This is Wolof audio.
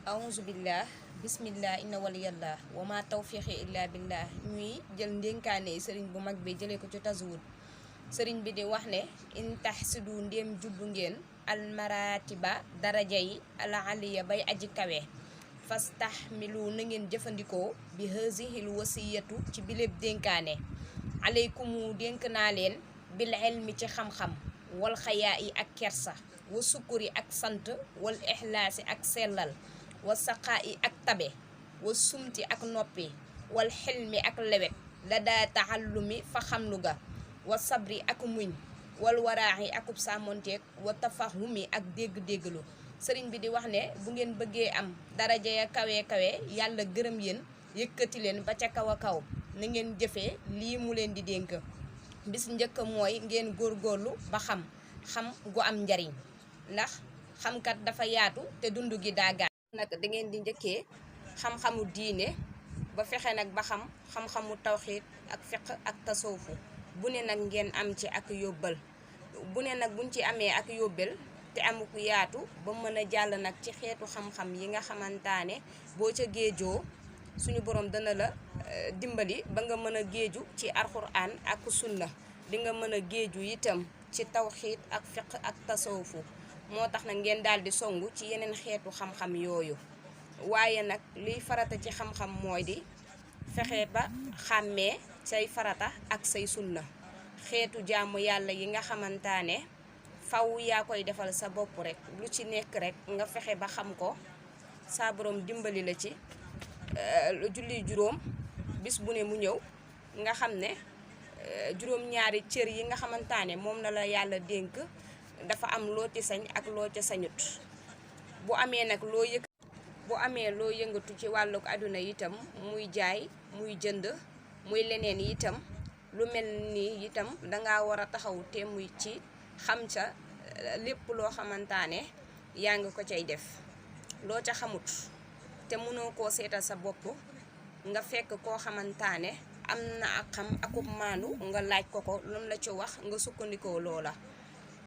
aousubillah bismillah inna waliyallah wa ma tawfiqi illa billah. ñuy jël ndénkaane sëriñ bu mag bi jëlee ko ci tasawud sëriñ bi di wax ne in tahsidu ndéem jubbu ngeen almaratiba daraja yi ala aliya bay aji kawe fastahmilu na ngeen jëfandikoo bi hazihil wasiyatu ci biléb dénkaane aleykumu dénk naa leen bil ilmi ci xam-xam wal xayaa yi ak kersa wa sukkuri ak sant wal ixlaasi ak sellal wa saqaa yi ak tabe wa sumti ak noppi wal xilmi ak lewet la daa taxallumi fa xamlu ga wa sabri ak muñ wal waraaxi akub sàmmonteeg wa tafahumi ak dégg-dégglu. sëriñ bi di wax ne bu ngeen bëggee am daraja ya kawe yàlla gërëm yéen yëkkati leen ba ca kaw a kaw na ngeen jëfee lii mu leen di dénk. bis njëkk mooy ngeen góorgóorlu ba xam gu am njariñ, ndax xamkat dafa yaatu te dund gi daa gàtt. nag da ngeen di njëkkee xam-xamu diine ba fexe nag ba xam-xamu tawxiid ak fiq ak tasawufu bu ne nag ngeen am ci ak yóbbal. bu ne nag buñ ci amee ak yóbbal te amuk yaatu ba mën a jàll nag ci xeetu xam-xam yi nga xamantaane boo ca géejoo suñu borom dana la dimbali ba nga mën a géeju ci alxuraan ak sunna, di nga mën a géeju itam ci tawxiid ak fiq ak tasawufu. moo tax nag ngeen daal di songu ci yeneen xeetu xam-xam yooyu. waaye nag liy farata ci xam-xam mooy di fexe ba xàmmee say farata ak say sunna, xeetu jaamu yàlla yi nga xamantaane faw yaa koy defal sa bopp rek. lu ci nekk rek nga fexe ba xam ko, saa borom dimbali la ci. julli juróom bis bu ne mu ñëw nga xam ne juróom-ñaari cër yi nga xamantaane moom na la yàlla dénk dafa am loo ci sañ ak loo ca sañut. bu amee loo yëngatu ci wàlluk àdduna itam muy jaay muy jënd muy leneen itam lu mel ni itam danga war a taxaw te muy ci xam ca lépp loo xamantaane yaa ngi ko cay def. loo ca xamut te mënoo koo seetal sa bopp nga fekk koo xamantaane am na ak xam akub maandu nga laaj ko lu mu la ci wax nga sukkandikoo loola.